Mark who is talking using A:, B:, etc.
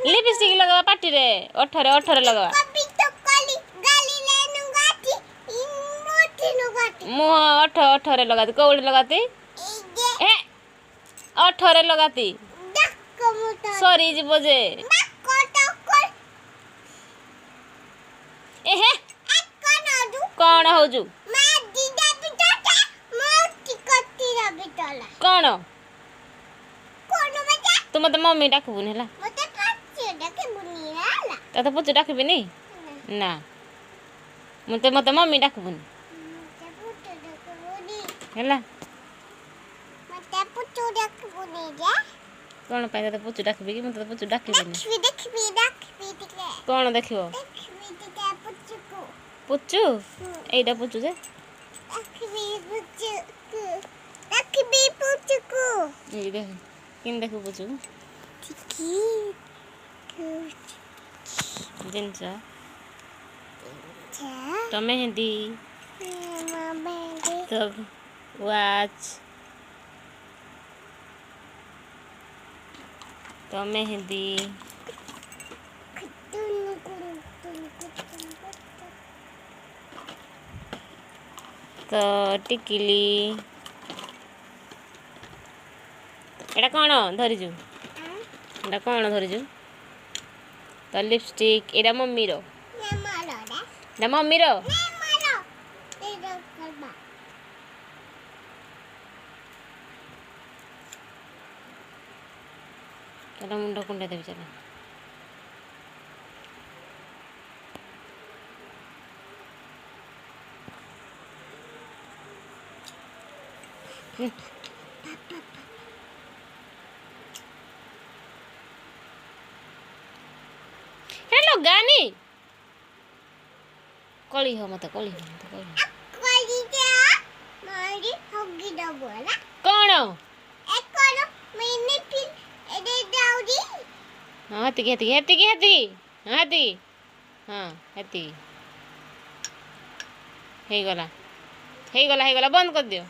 A: Lipstick ଲଗାବା ପାଟିରେ, ଓଠରେ, ଓଠରେ ଲଗାବା। ମୁହଁ, ଓଠ, ଓଠରେ ଲଗାତି। କୋଉଠି ଲଗାତି? ଏ ଓଠରେ ଲଗାତି, ସରିଯିବ ଯେ। ଏହେ, କଣ ହଉଛୁ? କଣ ତୁ ମତେ ମମି ଡାକିବୁନି ହେଲା? ତତେ ପୁଚୁ ଡାକିବିନି ନା, ମତେ ମମି ଡାକିବୁନି ହେଲା। କଣ ପାଇଁ ତତେ ପୁଚୁ ଡାକିବି କି? ମୁଁ ତତେ ପୁଚୁ ଡାକିବିନି। କଣ ଦେଖିବ? ପୁଚୁ ଏଇଟା ପୁଚୁ ଯେ। ଏଇ ଦେଖ, କେମିତି ଦେଖିବୁ ପୁଚୁ ଜିନିଷ ତ? ମେହେନ୍ଦି ତ, ୱାଚ୍ ତ, ମେହେନ୍ଦି ତ, ଟିକିଲି। ଏଇଟା କ'ଣ ଧରିଛୁ? ଏଇଟା କ'ଣ ଧରିଛୁ? ତ ଲିପଷ୍ଟିକ୍। ଏଇଟା ମମିର, ଏଇଟା ମମିର। ଚାଲ, ମୁଣ୍ଡ କୁଣ୍ଡେଇ ଦେବି, ଚାଲ। ହେ ଲଗାନି, କଳି ହ ମତେ, କଳି ହ ମତେ, କଳି। କଣ? ହଁ, ହେତିକି, ହେତିକି, ହେତିକି, ହେତିକି। ହଁ, ହେତିକି। ହଁ, ହେତିକି ହେଇଗଲା, ହେଇଗଲା, ହେଇଗଲା। ବନ୍ଦ କରିଦିଅ।